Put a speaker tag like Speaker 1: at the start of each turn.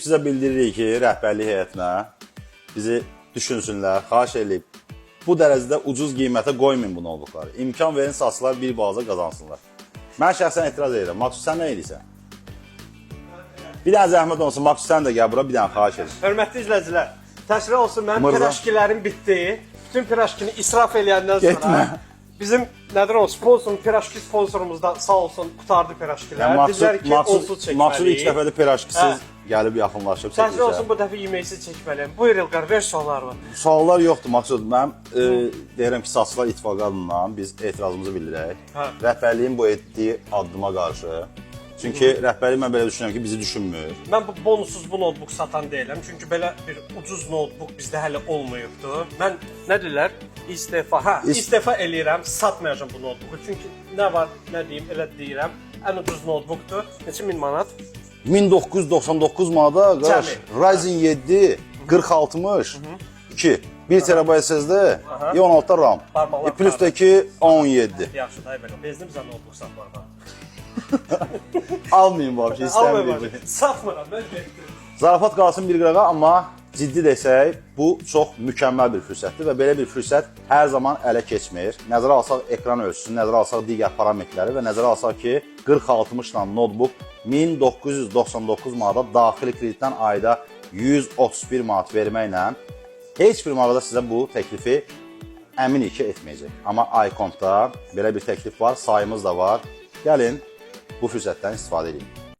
Speaker 1: Sizə bildiririk ki, rəhbərlik heyətinə bizi düşünsünlər, xahiş eləyib. Bu dərəcədə ucuz qiymətə qoymayın bu notebookları. İmkan verin satsınlar, bir balaca qazansınlar. Mən şəxsən etiraz edirəm. Maksud, sən nə edirsən? Bir dənə zəhmət olsun, Maksud, sən də gəl bura, bir dənə xahiş edirəm.
Speaker 2: Hörmətli izləyicilər, təşrih olsun mənim
Speaker 1: Mırza.
Speaker 2: piraşkilərim bitdi. Bütün piraşkini israf eləyəndən sonra
Speaker 1: Getmə.
Speaker 2: bizim nədir o sponsorum, piraşki sponsorumuz da sağ olsun qutardı piraşkilər.
Speaker 1: Yəni
Speaker 2: Dedilər
Speaker 1: Maksud,
Speaker 2: ki,
Speaker 1: Maksud,
Speaker 2: onsuz çəkməliyik.
Speaker 1: Maksud ilk dəfədir piraşkisiz
Speaker 2: Hə.
Speaker 1: gəlib yaxınlaşıb
Speaker 2: Təşrih
Speaker 1: çəkilişə.
Speaker 2: olsun bu dəfə yeməksiz çəkməliyəm. Buyur İlqar, ver suallarını.
Speaker 1: Suallar yoxdur Maksud. Mən deyirəm ki, Satçılar İttifaqı adından biz etirazımızı bildirək.
Speaker 2: Hə.
Speaker 1: Rəhbərliyin bu etdiyi addıma qarşı. Çünki rəhbərlik mən belə düşünürəm ki, bizi düşünmür.
Speaker 2: Mən bu bonussuz bu notebook satan deyiləm. Çünki belə bir ucuz notebook bizdə hələ olmayıbdı. Mən nə deyirlər? İstefa. Hə, istefa eləyirəm, satmayacağam bu notebooku. Çünki nə var, nə deyim, elə deyirəm. Ən ucuz notebookdur. Neçə min manat?
Speaker 1: 1999 manata qardaş
Speaker 2: Cəmi.
Speaker 1: Ryzen 7 4060 2 1 TB SSD, 16 RAM.
Speaker 2: Barmaqlar
Speaker 1: Plus da ki 17.
Speaker 2: Yaxşı, day belə. Bezdim sən notebook satmaqdan.
Speaker 1: Almayın vəbşə, istəmirik.
Speaker 2: Almayım. Satmıram, mən getdim.
Speaker 1: Zarafat qalsın bir qırağa, amma ciddi desək, bu çox mükəmməl bir fürsətdir və belə bir fürsət hər zaman ələ keçmir. Nəzərə alsaq ekran ölçüsünü, nəzərə alsaq digər parametrləri və nəzərə alsaq ki, 4060 ilə notebook 1999 manata daxili kreditdən ayda 131 manat verməklə heç bir mağaza sizə bu təklifi əminik ki etməyəcək. Amma iComp-da belə bir təklif var, sayımız da var. Gəlin bu fürsətdən istifadə edin.